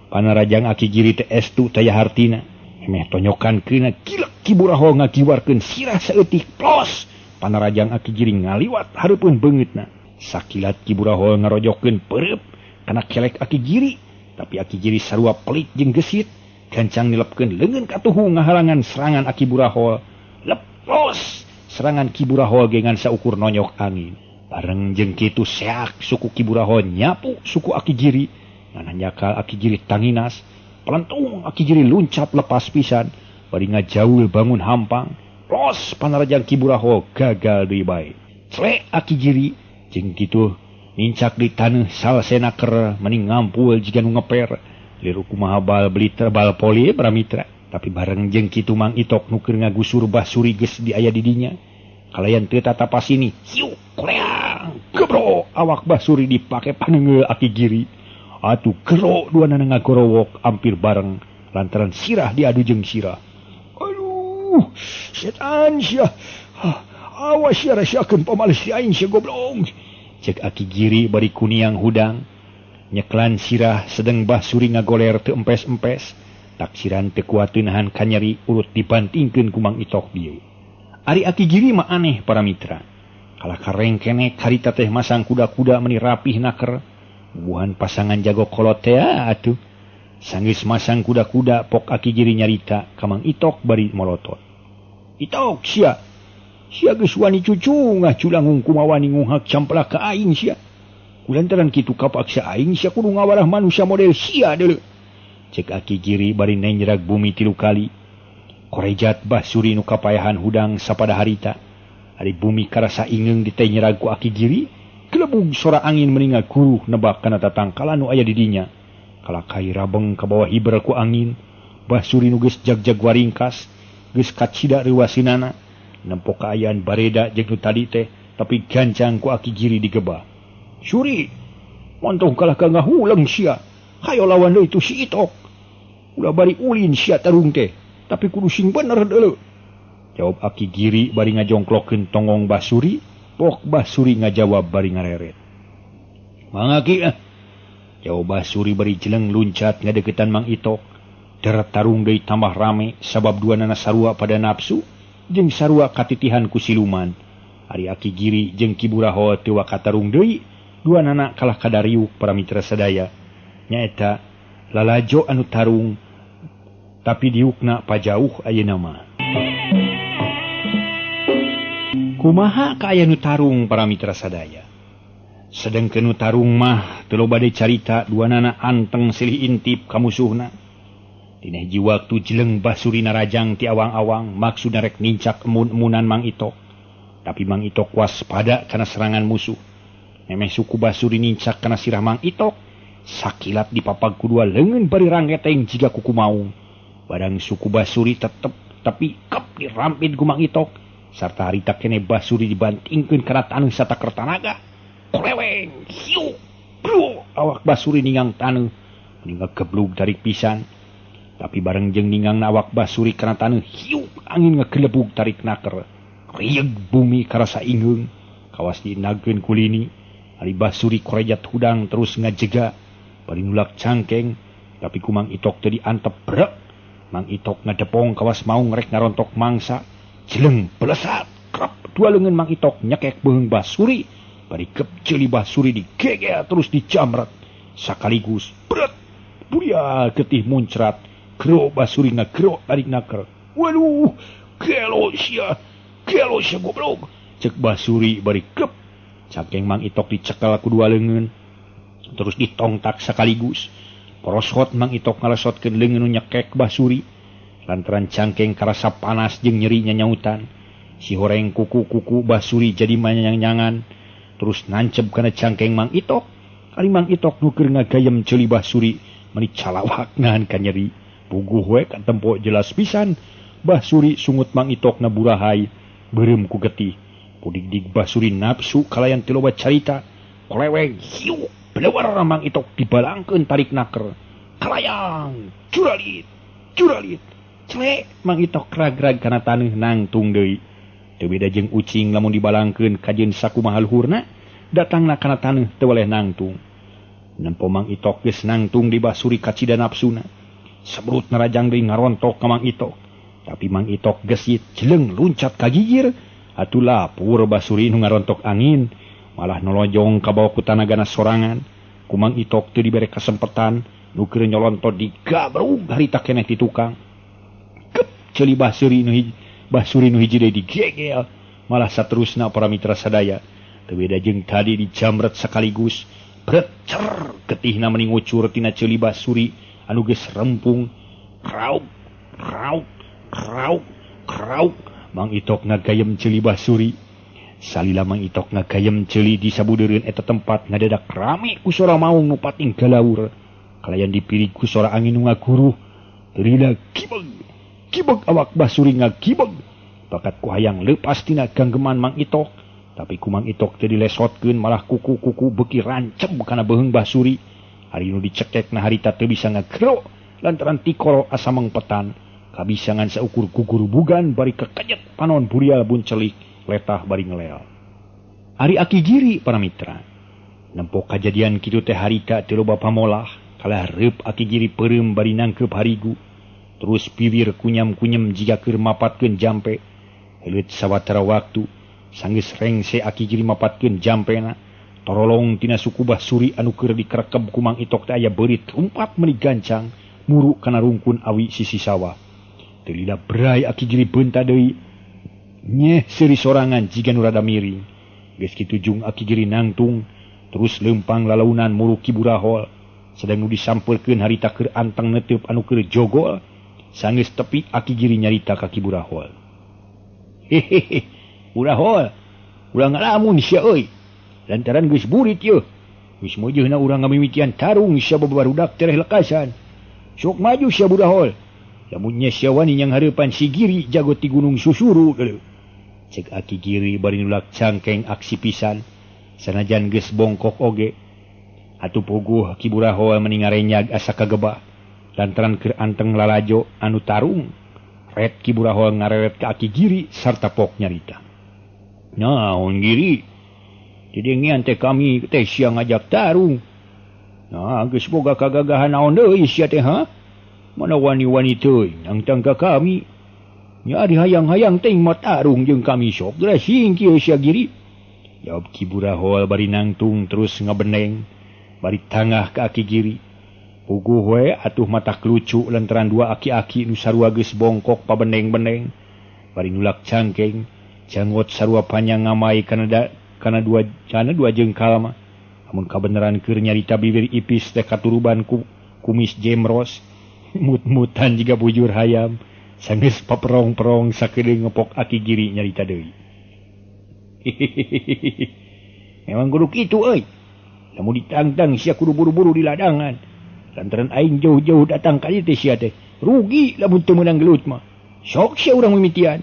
[SPEAKER 2] Panarajang Aki Giri teh estu taya hartina. Meh tonyokan keuna kilek Ki Burahol ngakiwarkeun sirah saeutik plos. Panarajang Aki Giri ngaliwat hareupeun beungeutna. Sakilat Ki Burahol ngarojokeun pereup kana kelek Aki Giri, tapi Aki Giri sarua pelit jeung gesit, gancang nilepkeun leungeun katuhu ngahalangan serangan Aki Burahol. Leplos serangan Ki Burahol ge ngan saukur nonyok angin. Bareng jeung kitu seak suku Ki Burahol nyapu suku Aki Giri. Ngan nyakal Aki Giri tanginas, pelentung Aki Giri luncat lepas pisan, bari ngajaul bangun hampang. Los panarajang Ki Burahol gagal deui bae. Clek Aki Giri jeung kitu nincak di taneuh salsena ker mending ngampul jiga nu ngeper. Liru kumaha bal beli terbal poli pramitra. Tapi bareng jeung kitu Mang Itok nu keur ngagusur Basuri geus di aya di dinya. Kalayan teu tatapasini, hiu koleang gebro awak Basuri dipake panengeul Aki Giri. Atuh gero duanana ngagorowok ampir bareng lantaran sirah diadu jeung sirah. Aduh, setan sia. Awas sia rasiakeun pamales si aing sia goblong. Cek Aki Giri bari kuniang hudang. Nyeklan sirah sedeng Basuri ngagoler teu empes-empes. Taksiran teu kuat nahan kanyeri urut dibantingkeun ku Mang Itok dieu. Ari Aki Giri mah aneh para mitra. Kalah karengkenek harita teh masang kuda-kuda meni rapih naker. Buhan pasangan jago kolot teh atuh. Sanggeus masang kuda-kuda pok Aki Giri nyarita ka Mang Itok bari molotot. Itok sia. Sia geus wani cucu ngaculangung kumaha wani ngunghak camplak ka aing sia. Kulantaran kitu kapaksa aing sia kudu ngawarah manusia model sia deuleu. Cek Aki Giri bari nenjrag bumi 3 kali. Korejat Basuri nu kapayahan hudang sapada harita. Ari bumi karasa ingeung ditenjrag ku Aki Giri, gelebug sora angin meninga guruh nebak kana tatangkalan nu aya di dinya. Kalakai rabeng ka bawah hiber ku angin, Basuri nu geus jagjag waringkas, geus kacida reuasinana. Nempo kaayaan bareda jeung nu tadi teh, tapi gancang ku Aki Giri digebah. Suri, montong kalah ka ngahuleng sia. Hayo lawan deui tu si Itok. Ulah bari ulin sia tarung teh, tapi kudu sing bener deuleu. Jawab Aki Giri bari ngajongklokeun tonggong Basuri, pok Basuri ngajawab bari ngareret. Mangga Ki ah. Jawab Basuri bari jeleng luncat ngadeukeutan Mang Itok. Der tarung deui tambah rame sabab duanana sarua pada nafsu jeung sarua katitihan ku siluman. Ari Aki Giri jeung Ki Burahol teu wakatarung deui, duanana kalah kadariuk para mitra sadaya. Nyaeta lalajo anu tarung tapi diukna pajauh ayeuna mah. Kumaha ka aya nu tarung para mitra sadaya. Sedengkeun nu tarung mah teu loba deui carita, duanana anteng silih intip ka musuhna. Dina hiji waktu jeleng Basuri narajang ti awang-awang maksudna rek nincak emun-emunan Mang Itok. Tapi Mang Itok waspada kana serangan musuh. Memeh suku Basuri nincak kana sirah Mang Itok, sakilat dipapag ku dua leungeun bari rangeteng jiga kuku maung. Barang suku Basuri tetep tapi kep dirampit ku Mang Itok. Sarta harita kene Basuri dibantingkeun kana taneuh sataker tanaga. Koleweng, hiu, bro, awak Basuri ningang taneuh, ningang geblug tarik pisan. Tapi bareng jeung ningang awak Basuri kana taneuh, hiu, angin ngagelebug tarik naker. Rieg bumi karasa ingeung, kawas dinageun kulini. Ari Basuri korejat hudang terus ngajega, bari nulak cangkeng, tapi ku Mang Itok teu diantep brek. Mang Itok ngadepong kawas maung rek ngarontok mangsa. Jeleng belesat, krep dua leungeun Mang Itok nyekek beheung Basuri, bari kep ceuli Basuri digegel terus dijamret. Sakaligus bret, buria getih muncrat, gero Basuri ngagero tarik naker. Waduh, gelo sia goblok. Cek Basuri bari kep. Cangkeng Mang Itok dicekel ku dua leungeun. Terus ditongtak sekaligus. Porosot Mang Itok ngalesotkeun leungeun nu nyekek Basuri. Lantaran cangkeng karasa panas jeung nyeri nyanyautan. Si horeng kuku-kuku Basuri jadi manyang-nyangan. Terus nancep kana cangkeng Mang Itok. Ari Mang Itok nu keur ngagayem ceuli Basuri meuni calawak nahan ka nyeri. Puguh we katempo jelas pisan. Basuri sungut Mang Itok na burahai beureum ku getih. Kudigdig Basuri nafsu kalayan teu loba carita. Koleweng hiu belewar Mang Itok dibalangkeun tarik naker. Kalayang curalit curalit. Clek Mang Itok ragrag kana taneuh nangtung deui. Teu beda jeung ucing lamun dibalangkeun kajeun sakumaha luhurna datangna kana taneuh teu weleh nangtung. Nempo Mang Itok geus nangtung di Basuri kacida nafsuna. Sebrut narajang deui ngarontok ka Mang Itok. Tapi Mang Itok gesit jeleung luncat ka gigir. Atuh lapur Basuri nu ngarontok angin malah nolojong kabawa ku tanagana sorangan. Ku Mang Itok teu dibere kasempetan nu keur nyolontot digabrug harita keneh ti tukang. Kep ceuli Basuri nu hiji deui digegel. Malah saterusna para mitra sadaya teu beda jeung tadi dijamret sekaligus. Bret cer getihna meni ngucur tina ceuli Basuri anu geus rempung. Krauk krauk krauk krauk. Mang Itok ngagayem ceuli Basuri. Salila Mang Itok ngagayem ceuli di sabudeureun eta tempat ngadadak rame ku sora maung nu pating galaur. Kalayan dipirig ku sora angin nu ngaguruh. Terila kibeg kibeg awak Basuri ngagibeg. Bakat ku hayang leupas tina ganggeman Mang Itok. Tapi ku Mang Itok teu dilesotkeun malah kuku-kuku beuki rancem kana beuheung Basuri. Ari nu dicekekna harita teu bisa ngagero lantaran tikoro asa mengpetan. Kabisangan saukur gugurubugan bari kekejet panon burial buncelik letah bari ngelel. Ari aki giri para mitra. Nempo kajadian kitu teh harita teu loba pamolah, kalah reup aki giri peureum bari nangkeup harigu. Terus piwir kunyam-kunyem jiga keur mapatkeun jampe. Heuleut sawatara waktu sanggeus rengse aki giri mapatkeun jampena. Torolong tina suku Basuri anu keur dikerekeb ku Mang Itok teh aya beurit lumpat meuni gancang muru kana rungkun awi sisi sawah. Teu lila bray aki giri beunta deui. Nyeh seuri sorangan jiga nu rada miring. Geus kitu jung aki giri nangtung terus leumpang lalaunan muru Ki Burahol. Sadang nu disampeurkeun harita keur anteng neteup anu keur jogol. Sanggeus tepi aki giri nyarita ka Ki Burahol. Hehehe, Burahol, urang ngalamun sia euy. Lantaran geus burit yeuh. Geus mojeuna urang ngamimitian tarung sia babarudak tereh lekasan. Sok maju sia Burahol. Lamun nya sia wani nyang hareupan si Giri jago ti Gunung Susuru deuleu. Cek aki Giri bari nulak cangkeng aksi pisan. Sanajan geus bongkok oge. Atuh puguh Ki Burahol meni ngarenyag asa kagebah. Lantaran keur anteng lalajo anu tarung. Ret Ki Burahol ngareret ka aki Giri sarta pok nyarita. Naon Giri? Didengian teh kami teh sia ngajak tarung. Nah, geus boga kagagahan naon deui sia teh ha? Mana wani-wani teuing nangtang ka kami. Nya ari hayang-hayang teh mah tarung jeung kami sok geura singkir sia Giri. Jawab Ki Burahol bari nangtung terus ngabeneng bari tangah ka aki Giri. Puguh we atuh matak lucu lantaran dua aki-aki nu sarua geus bongkok pabeneng-beneng bari nulak cangkeng janggot sarua panjang ngamai kana dua jengkal mah. Amun kabeneran keur nyarita bibir ipis teh katuruban ku kumis jemros. Mut-mutan jiga bujur hayam sanggeus paperong-perong sakedeung ngepok aki Giri nyarita deui. Memang kudu kitu euy. Lamun ditangtang sia kudu buru-buru di ladangan. Lantaran aing jauh-jauh datang ka dieu teh sia teh. Rugi lamun teu meunang gelut mah. Sok sia urang mimitian.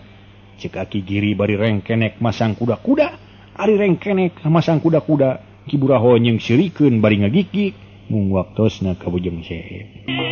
[SPEAKER 2] Cek aki Giri bari rengkenek masang kuda-kuda. Ari rengkenek masang kuda-kuda Ki Burahol nyeungseurikeun bari ngagigig mung waktosna ka Bujeng Seep.